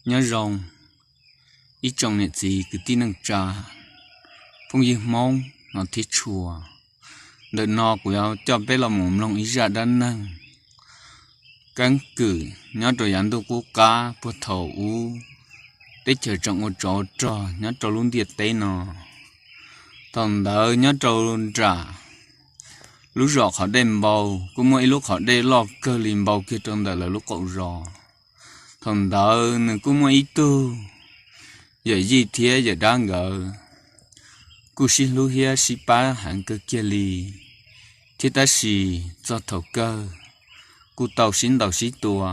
Nyob zoo ib tsoom niam txiv kwv tij neej tsa, phooj ywg Hmoob no thiab tshua. Ntawm no kuv yuav coj peb los mus mloog ib zaj dab neeg keeb kwm nyob rau yav ntuj qub qab puag thaum ub teb chaws tseem ua tsov ua rog nyob rau lub ntiaj teb no. Thaum ntawd nyob rau nram lub zos qhov dej npau kuj muaj ib lub qhov dej loj kawg li npau kiag rau ntawm lawv lub qaum zos. Thaum ntawd nws kuj muaj ib tug yawm yij thiab yawm dab nkawd kuj sib hlub thiab sib pab heev kawg kiag li, thiab tab sis txog thaum kawg kuj tau sib ntaus sib tua.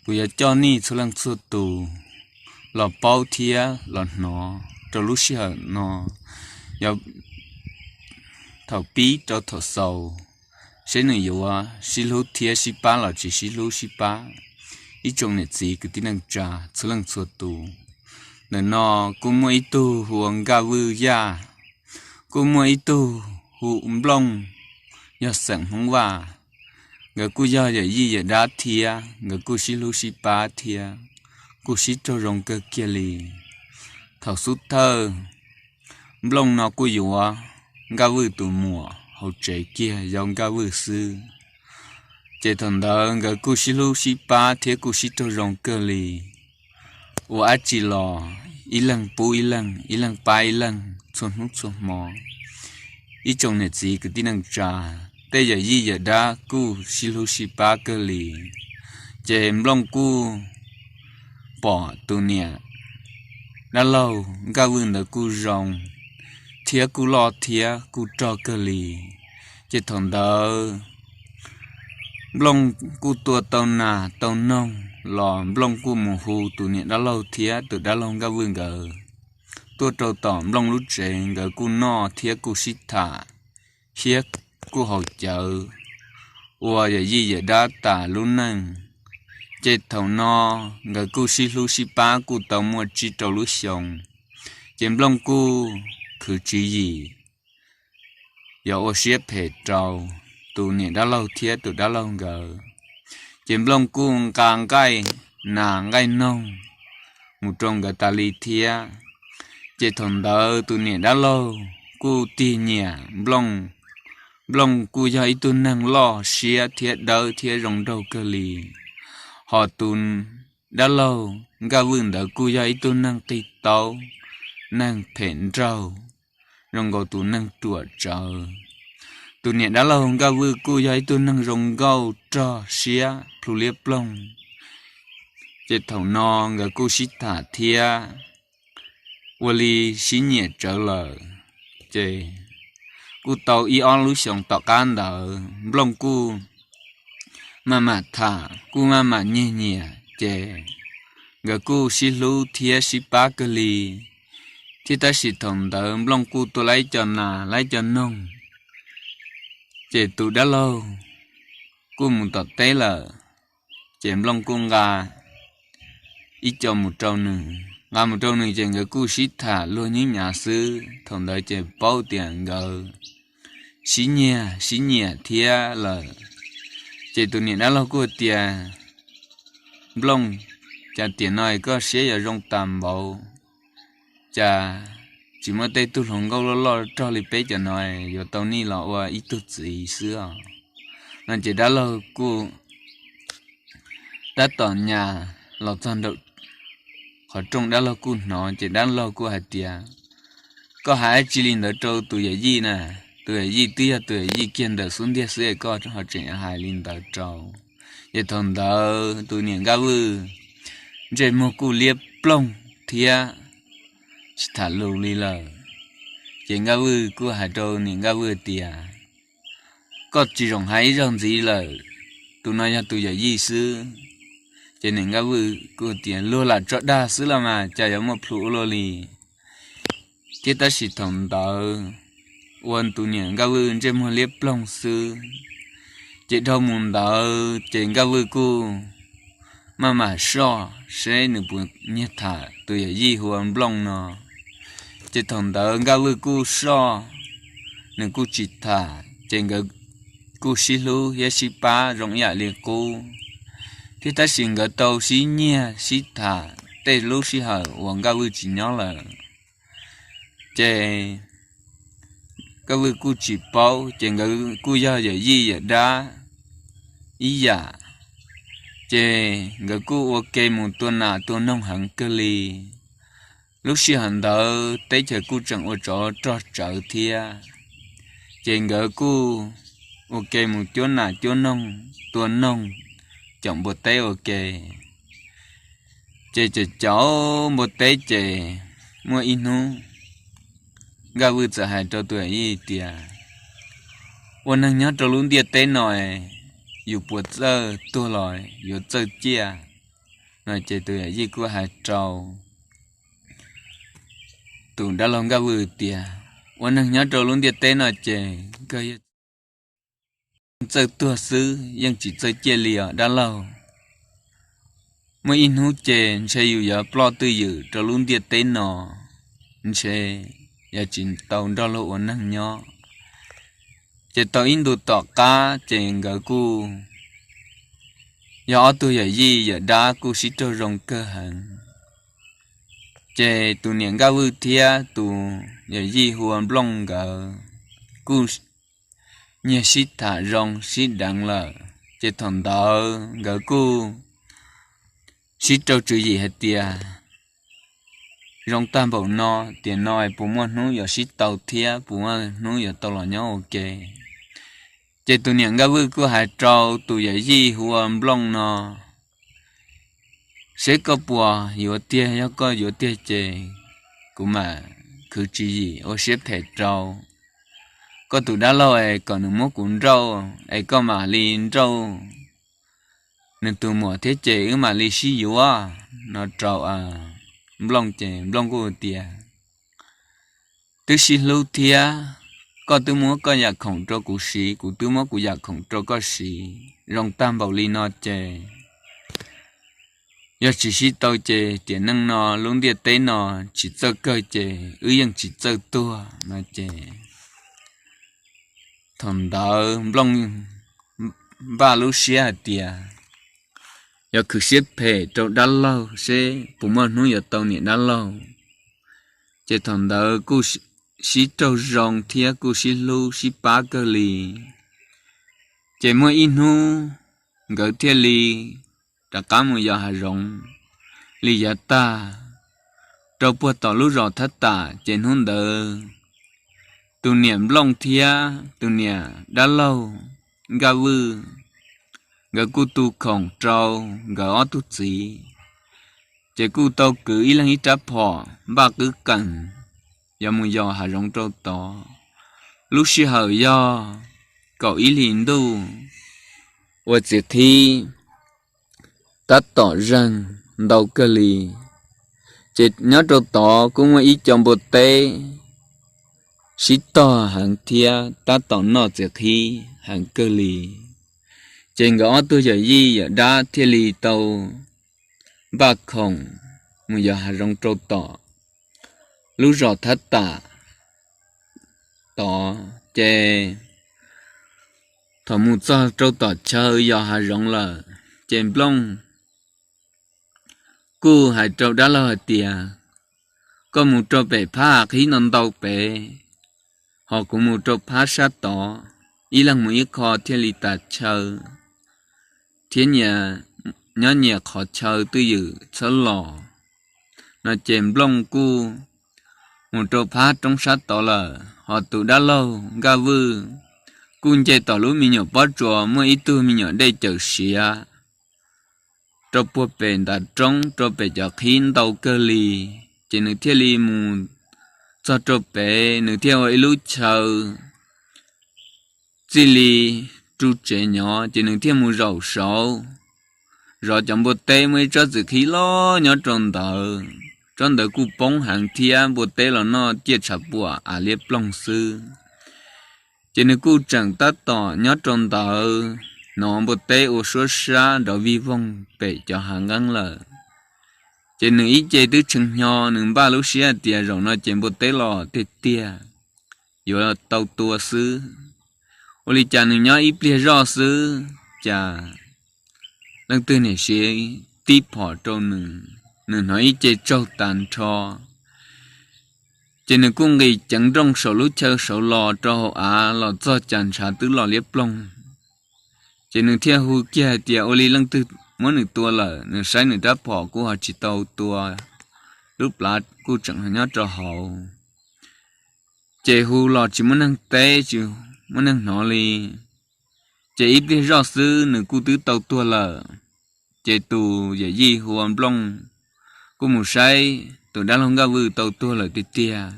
Kuv yuav coj nej txhua leej txhua tus los paub thiab los hnov rau lub sij hawm no, yog thaum pib rau thaum xaus, seb nws yuav sib hlub thiab sib pab los tsis sib hlub sib pab. Ib tsoom niam txiv kwv tij neej tsa txhua leej txhua tus, ntawm no kuj muaj ib tug hu ua Nkaj Vwj Yaj, kuj muaj ib tug hu Nplooj, yog xeem Hmoob Vaj. Nkawd kuj yog yawm yij yawm dab thiab nkawd kuj sib hlub sib pab thiab kuj sib raug zoo kawg kiag li. Thaum xub thawj, Nplooj no kuj yuav Nkaj Vwj tus muam hauv tsev kiag yau Nkaj Vwj xwb. Ces thaum ntawd nkawd kuj sib hlub sib pab thiab kuj sib raug zoo kawg li, ua dab tsi los ib leeg pub ib leeg, ib leeg pab ib leeg txhua hnub txhua hmo. Ib tsoom niam txiv kwv tij neej tsa, tej yawm yij yawm dab kuj sib hlub sib pab kawg li. Ces Nplooj kuj pom tus niam dab laug Nkaj Vwj ntawd kuj zoo thiab kuj loj thiab kuj rog kawg li. Ces thaum ntawd Nplooj kuj tua tau nas tau noog los Nplooj kuj mus hu tus niam dab laug thiab tus dab laug Nkaj Vwj nkawd tuaj rau tom Nplooj lub tsev, nkawd kuj noj thiab kuj sib tham thiab kuj haus cawv ua yawm yij yawm dab tas lub neej. Ces thaum no nkawd kuj sib hlub sib pab kuj tau muaj tsib rau lub xyoo. Ces Nplooj kuj khwv tswv yim, yog ua siab phem rau tus niam dab laug thiab tus dab laug nkawd. Ces Nplooj kuj nqa nqaij nas nqaij noog mus rau nkawd tas li thiab. Ces thaum ntawd tus niam dab laug kuj tig nyiam Nplooj. Nplooj kuj yog ib tug neeg loj siab thiab dawb thiab zoo nraug kawg li. Hos tus dab laug Nkaj Vwj ntawd kuj yog ib tug neeg qig taub, neeg phem nraug, zoo nkaus tus neeg ruam tsawv. Tus niam dab laug Nkaj Vwj kuj yog ib tug neeg zoo nkauj rog siab plhu liab ploog. Ces thaum no nkawd kuj sib tham thiab ua li sib nyiam tsawv lawm. Ces kuj tau ib ob lub xyoos tom qab ntawd Nplooj kuj maj mam tham kuj maj mam nyiag nyiam, ces nkawd kuj sib hlub thiab sib pab kawg li. Thiab tab sis thaum ntawd Nplooj kuj tua laib cov nas laib cov noog, ces tus dab laug kuj mus tom teb lawm, ces Nplooj kuj nqa ib co mus rau nws. Nqa mus rau nws ces nkawd kuj sib tham luag nyob nyav xwb. Thaum ntawd ces paub tias nkawd sib nyiag sib nyiam thiab lawm. Ces tus niam dab laug kuj tias, Nplooj, cas tiam no koj siab yuav zoo tas npaum, cas tsis muaj tej tug hluas nkauj loj loj rog li peb cov no yuav tau nej los ua ib tug txiv xwb os? No ces dab laug kuj tab tom nyas los txog nraum qhov rooj, dab laug kuj hnov, ces dab laug kuj hais tias, Koj hais dab tsi li ntawd rau tus yawm yij na? Tus yawm yij twb yog tus yawm yij kiag ntawm xub ntiag xwb es koj ho tseem hais li ntawd rau. Ces thaum ntawd tus niam Nkaj Vwj ntsej muag kuj liab ploog thiab tsis tham lus li lawm. Ces Nkaj Vwj kuj hais rau niam Nkaj Vwj tias, Koj tsis zoo hais ib zaug ntxiv lawm, tus no yog tus yawm yij xwb. Ces niam Nkaj Vwj kuj tias, Luag lam tso dag xwb los mas cas yuav muaj plhu ua luaj li. Thiab tab sis thaum ntawd ua tus niam Nkaj Vwj ntsej muag liab ploog xwb. Ces dhau mus ntawd ces Nkaj Vwj kuj maj mam soj seb nws puas nyiag tham tus yawm yij hu ua Nplooj no. Ces thaum ntawd Nkaj Vwj kuj soj, nws kuj tsis tham, ces nkawd kuj sib hlub thiab sib pab zoo ib yam li qub. Thiab tab sis nkawd tau sib nyiag sib tham tej lub sij hawm uas Nkaj Vwj tsis nyob lawm, ces Nkaj Vwj kuj tsis paub, ces nkawd kuj yog yawm yij yawm dab ib yam, ces nkawd kuj ua ke mus tua nas tua noog heev kawg li. Lub sij hawm ntawd teb chaws kuj tseem ua tsov rog tsawv thiab, ces nkawd kuj ua ke mus cuab nas cuab noog, tua noog, caum npua teb ua ke. Ces caum caum npua teb ces muaj ib hnub Nkaj Vwj txawm hais rau tus yawm yij tias, ua neeg nyob rau lub ntiaj teb no, yus puas txawj tuag los yuav txawj ciaj? No ces tus yawm yij kuj hais rau tus dab laug Nkaj Vwj tias, ua neeg nyob rau lub ntiaj teb no ces kawg yog txawj tuag xwb, yeej tsis txawj ciaj li os dab laug. Muaj ib hnub ces ntshe yus yuav ploj twj ywm rau lub ntiaj teb no, ntshe yuav tsis tau nrog luag ua neeg nyob. Ces tau ib ntu tom qab ces nkawd kuj yog ob tug yawm yij yawm dab kuj sib raug zoo kawg heev. Ces tus niam Nkaj Vwj thiab tus yawm yij hu ua Nplooj nkawd kuj nyiag sib tham zoo sib deev lawm, ces thaum ntawd nkawd kuj sib rau tswv yim hais tias, zoo tag npaum no, tiam no puas muaj hnub yuav sib tau thiab puas muaj hnub yuav tau los nyob ua ke? Ces tus niam Nkaj Vwj kuj hais rau tus yawm yij hu ua Nplooj no, seb koj puas yuav tiag, yog koj yuav tiag ces kuv mam khwv tswv yim ua siab phem rau koj tus dab laug es kom nws muab kuv nrauj es koj mam li nrauj nws tus muam thiab ces wb mam li sib yuav, no rau Nplooj ces Nplooj kuj tias, twb sib hlub thiab, koj twb muab koj yam khoom rau kuv siv, kuv twb muab kuv yam khoom rau koj siv, zoo tag npaum li no ces yog tsis sib tau ces tiam neej no lub ntiaj teb no tsis txawj kawg ces wb yeej tsis txawj tuag no ces thaum ntawd Nplooj npaj lub siab hais tias yuav khwv siab phem rau dab laug seb puas muaj hnub yuav tau niam dab laug. Ces thaum ntawd kuj sib raug zoo thiab kuj sib hlub sib pab kawg li. Ces muaj ib hnub nkawd thiaj li rov qab mus yos hav zoov li yav tag rau puag tom lub zos Thab Tam. Ces hnub ntawd tus niam Nplooj thiab tus niam dab laug Nkaj Vwj nkawd kuj tu khoom rau nkawd ob tug txiv, ces kuj tau kwv ib leeg ib rab phom npaj qwb qees yuav mus yos hav zoov rau tod. Lub sij hawm yog kaum ib hlis ntuj uas txiv qhib tab tom zeeg ntau kawg li. Ces nyob rau tod kuj muaj ib co npua teb sib tog heev thiab tab tom noj txiv qhib heev kawg li. Ces nkawd ob tug yawm yij yawm dab thiaj li tau npaj khoom mus yos hav zoov rau tom lub zos Thab Tam tod. Ces thaum mus txog rau tom chaw yos hav zoov lawm, ces Nplooj kuj hais rau dab laug hais tias, koj mus rau pem phab hav qhib no ntau pem, ho kuv mus rau phab sab tod, ib leeg mus ib qho thiaj li tas chaw thiab nyias nyob nyias qhov chaw twj ywm txhob los. No ces Nplooj kuj mus rau phab roob sab tod lawm, ho tus dab laug Nkaj Vwj kuj nce tom lub me nyuam pob tsuas muaj ib tug me nyuam dej cawm siav rau puag pem ntav roob rau pem cov qhib ntau kawg li. Ces nws thiaj li mus txog rau pem, nws thiaj ua ib lub chaw txij li ru tsev nyob, ces nws thiaj mus zaum saud zov cov npua teb. Muaj ib tsob txiv qhib loj nyob rau ntawd, tsob ntawd kuj poob heev thiab npua teb los noj ciaj tshav puam av liab ploog xwb. Ces nws kuj tseem tab tom nyob rau ntawd hnov npua teb ua suab sab nrov vij voog pem cov hav nqeeb lawm. Ces nws ib ce twb tshee hnyo, nws npaj lub siab hais tias zaum no ces npua teb los tiag tiag, yuav tau tua xwb. Ua li cas nws nyob ib pliag zoj xwb, cas leej twg niam siv tib phom rau nws. nws hnov ib ce tsaug tas nrho. Ces nws kuj nqis ceev nrooj saum lub chaw saud los rau hauv av los txog cas ntshav twb los liab ploog. Ces nws thiaj hu kiag hais tias ua li leej twg muab nws tua lawm. Nws saib nws rab phom kuj ho tsis tau tua, lub plhav kuj tseem nyob rau hauv. Ces hu los tsis muaj neeg teb tsis muaj neeg hnov li. Ces ib pliag zoj xwb nws kuj twb tau tuag lawm. Ces tus yawm yij hu ua Nplooj kuj mus saib tus dab laug Nkaj Vwj tau tuag lawm tiag tiag.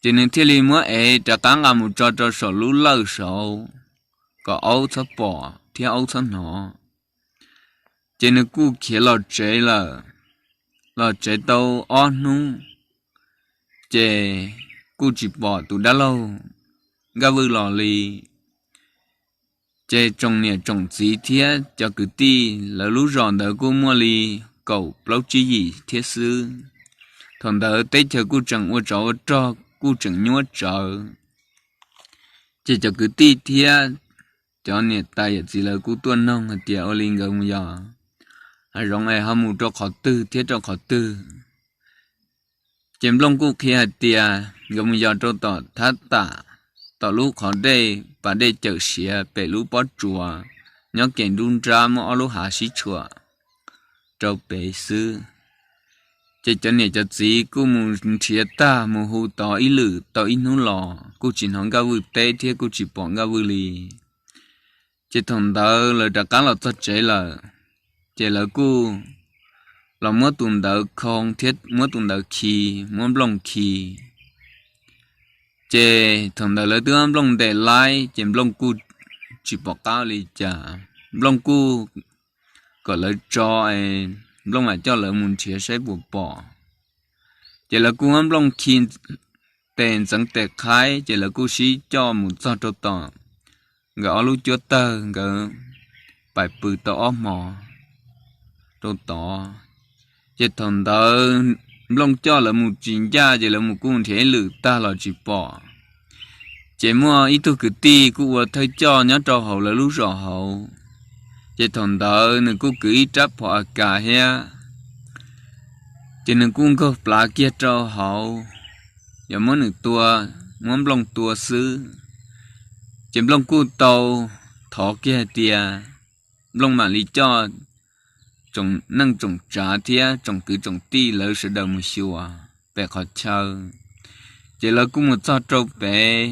Ces nws thiaj li muab ev rov qab nqa mus tso rau saum lub lawj saud kom aub txhob pom thiab aub txhob hnov. Ces nws kuj khiav los tsev lawm. Los tsev tau ob hnub, ces kuj tsis pom tus dab laug Nkaj Vwj los li. Ces tsoom niam tsoom txiv thiab cov kwv tij lawv lub zos ntawd kuj muaj li kaum plaub tsib yim thiab xwb. Thaum ntawd teb chaws kuj tseem ua tsov ua rog kuj tseem nyuaj tsawv. Ces cov kwv tij thiab cov niam tais yawm txiv lawv kuj tuaj noog hais tias ua li nkawd mus yos hav zoov es ho mus rau qhov twg thiab rau qhov twg. Ces Nplooj kuj qhia hais tias nkawd mus yos rau tom thab tam, tom lub qhov dej pas dej cawm siav pem lub pob tsuas, nyob kev nruab nrab muaj ob lub hav sib tshuam rau pem xwb. Ces cov niam cov txiv kuj mus nrhiav tag mus hu tod ib lwm tau ib hnub los kuj tsis hnov Nkaj Vwj teb thiab kuj tsis pom Nkaj Vwj li. Ces thaum ntawd lawv rov qab los txog tsev lawm, ces lawv kuj los muab tus ntawd khoo thiab muab tus ntawd khi, muab Nplooj khi. Ces thaum ntawd lawv twb muab Nplooj ntes laib ces Nplooj kuj tsis pom qab li cas. Nplooj kuj kom lawv tso, Nplooj mam coj lawv mus nrhiav saib puas pom. Ces lawv kuj muab Nplooj khi tes ntxeev tes qhaib ces lawv kuj sib coj mus txog rau tom nkawd ob lub cuab tawg, nkawd pais pw tau ob hmo rau tod. Ces thaum ntawd Nplooj coj lawv mus tsis ncaj ces lawv mus kuj nrhiav ib lwm tag los tsis pom. Ces muaj ib tug kwv tij kuj ua thawj coj nyob rau hauv lawv lub zos hauv. Ces thaum ntawd nws kuj kwv ib rab phom a kas thiab. Ces nws kuj nkaug plhav kiag rau hauv, yuav muab nws tua, muab Nplooj tua xwb. Ces Nplooj kuj tau thov kiag hais tias Nplooj mam li coj tsoom neej tsoom tsav thiab tsoom kwv tsoom tij lawv sawv daws mus xyuas pem qhov chaw. Ces lawv kuj mus txog rau pem,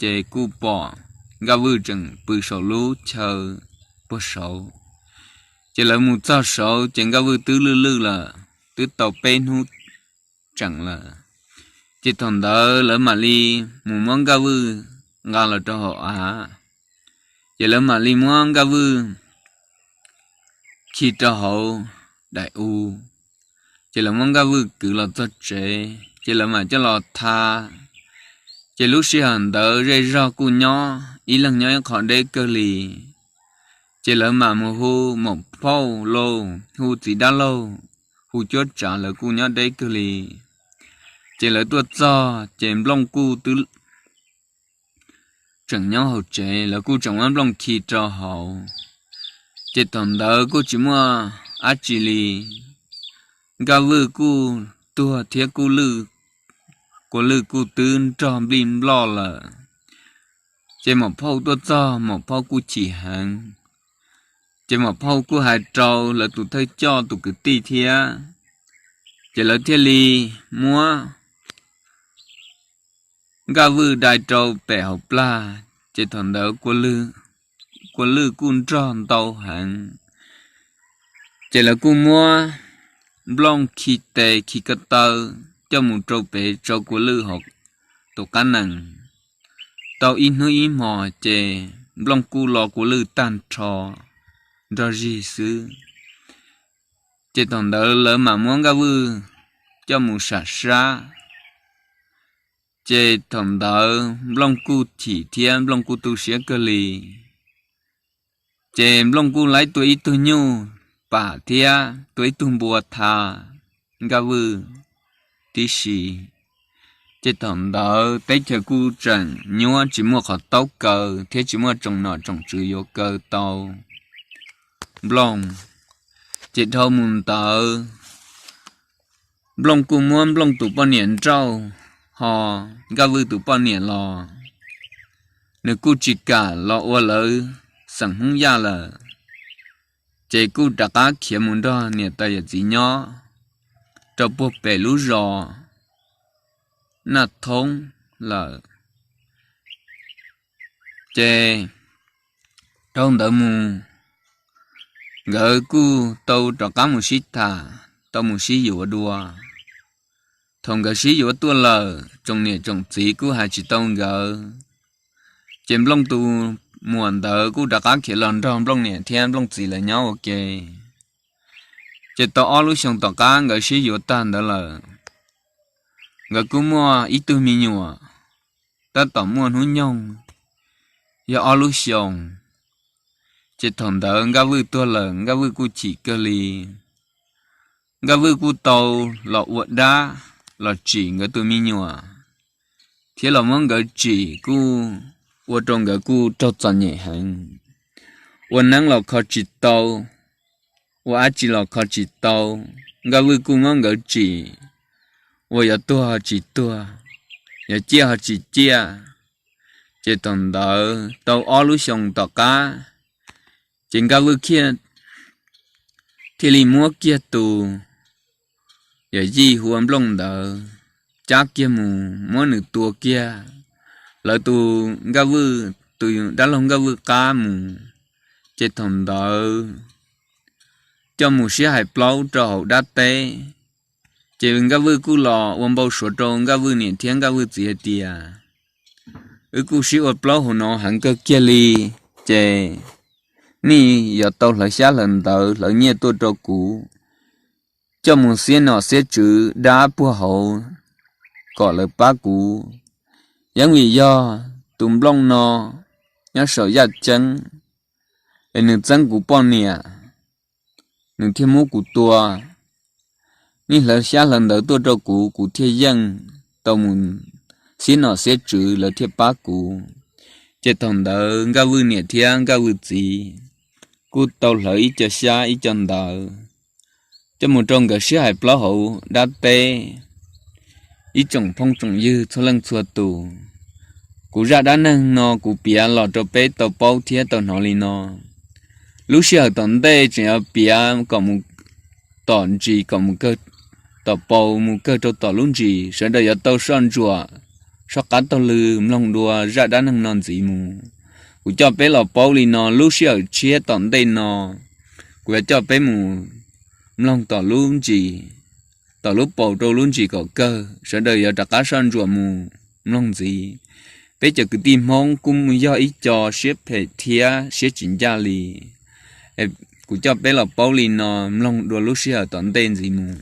ces kuj pom Nkaj Vwj tseem pw saum lub chaw puag saud. Ces lawv mus txog saud ces Nkaj Vwj twb lwj lwj lawm, twb tau peb hnub tseem lawm. Ces thaum ntawd lawv mam li mus muab Nkaj Vwj nqa los rau hauv av. Ces lawv mam li muab Nkaj Vwj khi rau hauv daim u. Ces lawv muab Nkaj Vwj kwv los txog tsev ces lawv mam coj los tha. Ces lub sij hawm ntawd zej zog kuj nyob ib leeg nyob ib qho deb kawg li. Ces lawv mam mus hu maum phauj lauj, hu txiv dab laug, hu cuab tsav lawv kuj nyob deb kawg li. Ces lawv tuaj txog ces Nplooj kuj twb tseem nyob hauv tsev, lawv kuj tseem muab Nplooj khi rau hauv. Ces thaum ntawd kuj tsis muaj dab tsi li. Nkaj Vwj kuj tuag thiab kuj lwj, kua lwj kuj twb nrog nplij nploj lawm. Ces maum phauj tuaj txog, maum phauj kuj chim heev. Ces maum phauj kuj hais rau lawv tus thawj coj tus kwv tij thiab, ces lawv thiaj li muab Nkaj Vwj dai rau pem hauv plag. Ces thaum ntawd kua lwj kuj nrog ntau heev. Ces lawv kuj muab Nplooj khi tes khi ko taw coj mus rau pem tsau kua lwj hauv tus qab nees. Tau ib hnub ib hmos ces Nplooj kuj lo kua lwj tag nrho nrog zig xwb. Ces thaum ntawd lawv mam muab Nkaj Vwj coj mus sam sab. Ces thaum ntawd Nplooj kuj chim thiab Nplooj kuj tu siab kawg li. Ces Nplooj kuj laib tua ib tug nyuj pam thiab tua ib tug npua tha Nkaj Vwj tib si. Ces thaum ntawd teb chaws kuj tseem nyuab, tsis muaj qhov taub kaw thiab tsis muaj tsoom nom tsoom tswv yuav kaw tau Nplooj. Ces dhau mus ntawd Nplooj kuj muab Nplooj tus poj niam nrauj, ho Nkaj Vwj tus poj niam los nws kuj tsis kam los ua lawv xeem Hmoob Yaj lawm, ces kuj rov qab khiav mus nrog niam tais yawm txiv nyob rau puag pem lub zos Naj Thoob lawm. Ces dhau ntawd mus, nkawd kuj tau rov qab mus sib tham, tau mus sib yuav dua. Thaum nkawd sib yuav tuaj lawm, tsoom niam tsoom txiv kuj hais tsis tau nkawd, ces Nplooj tus muam ntawd kuj rov qab khiav los nrog Nplooj niam thiab Nplooj txiv lawv nyob ua ke. Ces tau ob lub xyoo tom qab nkawd sib yuav tag ntawd lawm, nkawd kuj muaj ib tug me nyuam, tab tom muaj hnub nyoog yog ob lub xyoos. Ces thaum ntawd Nkaj Vwj tuag lawm, Nkaj Vwj kuj chim kawg li. Nkaj Vwj kuj tau los ua dab los tsim nkawd tus me nyuam, thiab los muab nkawd tsim kuj ua rau nkawd kuj raug txom nyem heev. Ua neeb los kho tsis tau, ua dab tsi los kho tsis tau. Nkaj Vwj kuj muab nkawd tsim, ua yuav tuag ho tsis tuag, yuav ciaj ho tsis ciaj. Ces thaum ntawd tau ob lub xyoos tom qab, ces Nkaj Vwj thiaj li muab kiag tus yawm yij hu ua Nplooj ntawd cab kiag mus muab nws tua kiag. Lawv tus Nkaj Vwj, tus dab laug Nkaj Vwj qab mus, ces thaum ntawd coj mus sib hais plaub rau hauv dab teb. Ces Nkaj Vwj kuj los ua npau suav rau Nkaj Vwj niam thiab Nkaj Vwj txiv hais tias, wb kuj sib ua plaub hauv no heev kawg kiag li, ces nej yuav tau hlawv xyab hlawv ntawv hlawv nyiaj tuaj rau kuv, coj mus xiab nom xiab tswv dab puag hauv kom lawv pab kuv. Yeeb vim yog tus Nplooj no nyob saum yaj ceeb, es nws txeeb kuv poj niam, nws thiaj muab kuv tua. Nej hlawv xyab hlawv ntawv tuaj rau kuv, kuv thiaj yeej tau mus xiab nom xiab tswv, lawv thiaj pab kuv. Ces thaum ntawd Nkaj Vwj niam thiab Nkaj Vwj txiv kuj tau hlawv ib co xyab ib co ntawv coj mus rau nkawd sib hais plaub hauv dab teb. Ib tsoom phooj tsoom ywg txhua leej txhua tus, kuv zaj dab neeg no kuv piav los rau peb tau paub thiab tau hnov li no. Lub sij hawm tom ntej tseem yuav piav kom mus tom ntsis, kom mus kawg tom paus, mus kawg rau tom lub ntsis, sawv daws yuav tau soj ntsuam, soj qab taug lw mloog dua zaj dab neeg no ntxiv mus. Kuv coj peb los paub li no, lub sij hawm tshiab tom ntej no kuv yuav coj peb mus mloog tom lub ntsis, tom lub paus rau lub ntsis kom kawg, sawv daws yuav rov qab soj ntsuam mus mloog ntxiv. Peb cov kwv tij Hmoob kuj yog ib co siab phem thiab siab tsis ncaj li. Kuv coj peb los paub li no, mloog dua lub sij hawm tom ntej ntxiv mus.